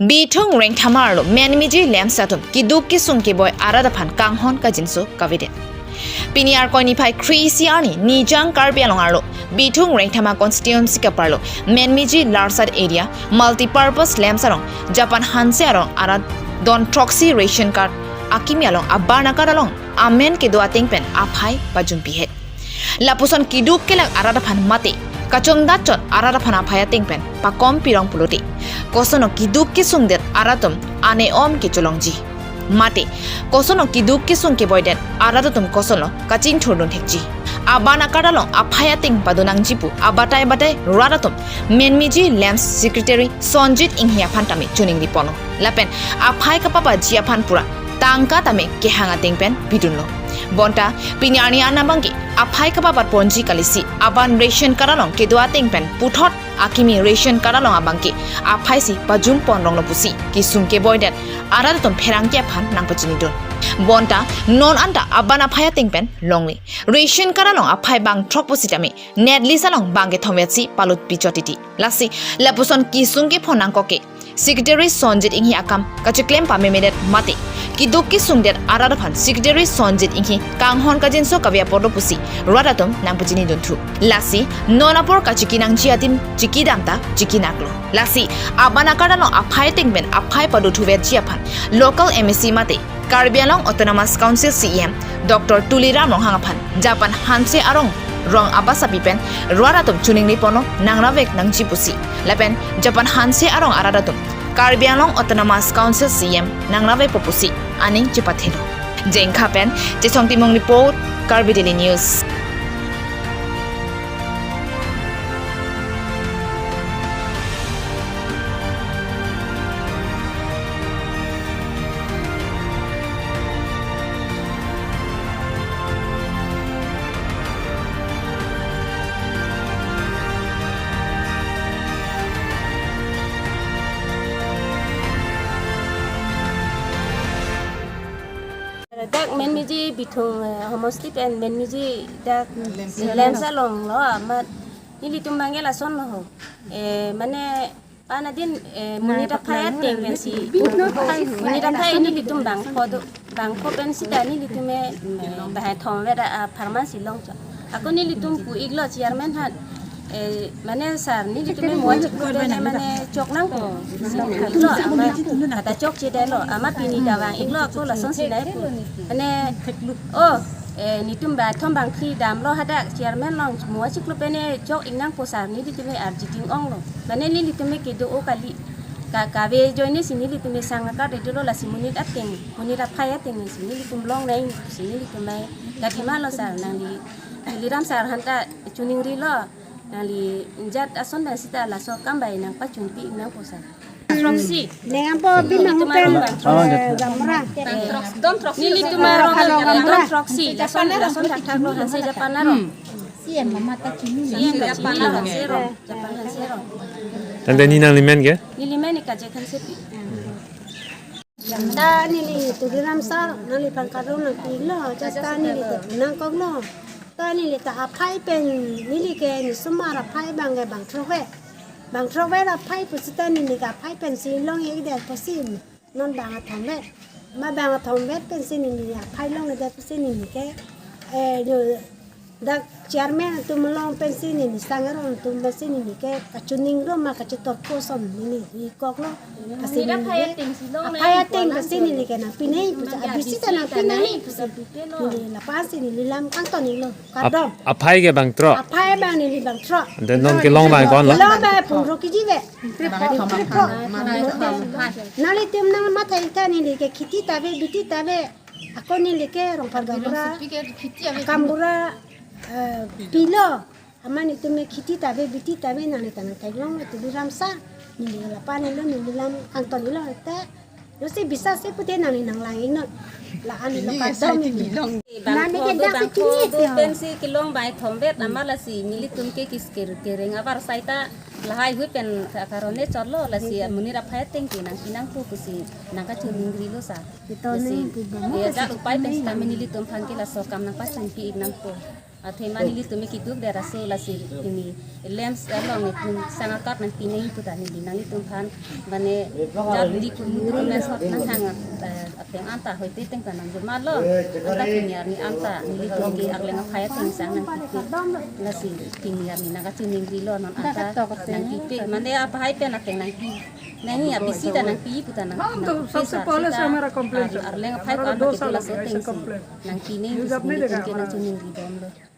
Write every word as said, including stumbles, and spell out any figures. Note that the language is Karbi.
Bithung Rengthama arlo menmiji lamsa atum kiduk kisung keboi arat aphan kanghon kangjinso kavedet. Pini Arkoi niphai kre-isi arni Nijang Karbi Anglong arlo Bithung Rengthama constituency keparlo menmiji Larsat area multipurpose lamsa along Japan Hanse arong arat don throksi ration card akimi along abarnakat along amen kedo ateng pen aphai pajumpihet. Lapuson kiduk kelak arat aphan mate kachongdat chot arat aphan aphai ateng pen pakom pirong pulote, kosono kiduk kisungdet arat atum ane om kecholongji. Mate kosono kiduk kisung keboidet arat atum kosono kachingthurdun thekji. Abarnakat along aphai ateng padonangji pu abatai batai rat atum menmiji lamsa secretary Sonjit Inghi aphan tame choningri ponlo. Lapen aphai kapapaji aphan pura tangka tame kehang ateng pen pidunlo. Bonta pini arni an abangke aphai kapapat ponji kalisi aban ration card along kedo ateng pen puthot akimi ration card along abangke aphai si pajum pon ronglo pusi kisung keboidet arat atum pherangke aphan nangpachinidun. Bonta non anta aban aphai ateng pen longle. Ration card along aphai bang throk pusitame net list along bang kethom vetsi palut pichot titi. Lasi lapuson kisung kephon nangkok ke Secretary Sonjit Inghi akam kachiklem pamemedet mate kiduk kisungdet arat aphan Secretary Sonjit Inghi kanghon kangjinso kave apotlo pusi rat atum nangpachinidun thu. Lasi non apor kachiki nangji adim chikidam ta chikinaklo. Lasi abarnakat along aphai ateng pen aphai pado thuvetji aphan local M A C mate Karbi Anglong Autonomous Council C E M Doctor Tuliram Ronghang aphan Japan Hanse arong rong abasapi pen rat atum choningri ponlo, nangrave nangji pusi. Lapen Japan Hanse arong arat atum Karbi Anglong Autonomous Council C E M nangrave po pusi aning chepathelo. Jengkha pen Chesong Timung report, Karbi Daily News. Dak menmiji Bithung, eh, homosti pen menmiji dak lamsa along lo amat nelitum abangke lasonlo ho. Eh, mane pan adin, eh, monit aphai ateng pensi, monit aphai nelitum bangpho do, bangpho pen sita nelitum, eh, eh, bahai thomvet a, a pharmacy along chot. Ako nelitum pu-iklo chairman aphan, eh, mane sir nelitum mo chiklo pen mane chok nangpo. Lo amat kata chokchedetlo, amat pini ta vang-iklo ako lasonsi nai pu. Mane, oh, eh, netum bathom bangphli damlo hadak chairman along mo chiklo pen chok-ik nangpo sir, nelitum arjiding onglo. Mane nelitum kedo-o kali. Ka, kave ajoine si nelitum sang akar de dolo, lasi monit ateng, monit aphai ateng si nelitum longnang, si nelitum mai kadima lo sir, nangli Tuliram sir aphanta choningrilo, nangli jat ason pen sita laso akam bai nangpachunpi nangpo sir. Throksi. Nangpo binong pen, eh, Gamra. Nelitum arong Gamra. Throksi, lason, lason thakthak lo Hanse Japan arong. Hmm. C M mama ta chini. C M Japan arong, Hanse arong. Japan Hanse arong. Tangte neli nanglimen ke? Nelimen ni Kajek Hansepi. Ta neli Tuliram sir, neliphan kado nangpilo, just ta neli ta nangkoklo. Ta neli ta aphai pen, neli ke nesomar aphai abangke bang throkvet. Bang throkvet aphai pusita neli ke aphai pensi long-ikdet pusi. Non bang athomvet. Ma bang athomvet pensi neli aphai longledet pusi neli ke, eh, jo, dak chairman atum along pensi neli sang arong atum pensi neli ke kachiningri ma kachitor koson neli ikoklo. Asi neli ke aphai ateng pensi neli ke nangpinei pusi, abisi ta nangpinei pusi. Neli lapu-an si neli lam kangton-iklo. Kardom. Aphai ke bang throk? Aphai abang neli bang throk. Ante non kelong abang ko-an lo? Kelong abang pungro kiji ve. Nanglitum nangmathai ta neli ke kheti ta ave, biti ta ave. Ako neli ke Rongphar Gaonbura, Akambura, eh, pilo. Amat netum kheti ta ave, biti ta ave, nangli ta nangtheklong, Tuliram sir. Neli lapu-an lo, neli lam kangton-iklo ta. Lo si bisa si pute nangli nanglang-iknon. La-an lo kardom neli. Nangli ke dak si chini do pensi kelong bai thomvet amat lasi nelitum ke kis ker-, kereng avarsai ta lahai hui pen ka-, karone chotlo lasi monit aphai ateng ke nangpi nangpo pusi nangkachoningrilo sir. Lasi, ya, jat upai pen sitame nelitum aphan ke laso akam nangpachunpi-ik nangpo. Athema nelitum keduk deraso lasi pini lamps along netum sang akat nangpi nangji puta neli nanglitum aphan mane jat di kum kum mes hot nanghang, eh, ateng anta hoite ateng ta nangjomalo. Anta pini arni anta nelitum ke arleng aphai ateng sang nangpipe. Lasi pini arni nangkachiningrilo non anta nangpipe. Mane apahai pen ateng nangpi nangji, abisi ta nangpi puta nang nangpi sa seta ar arleng aphai ko anta kedo laso ateng si nangpi nangji pusi nelitum ke nangchiningri bomlo.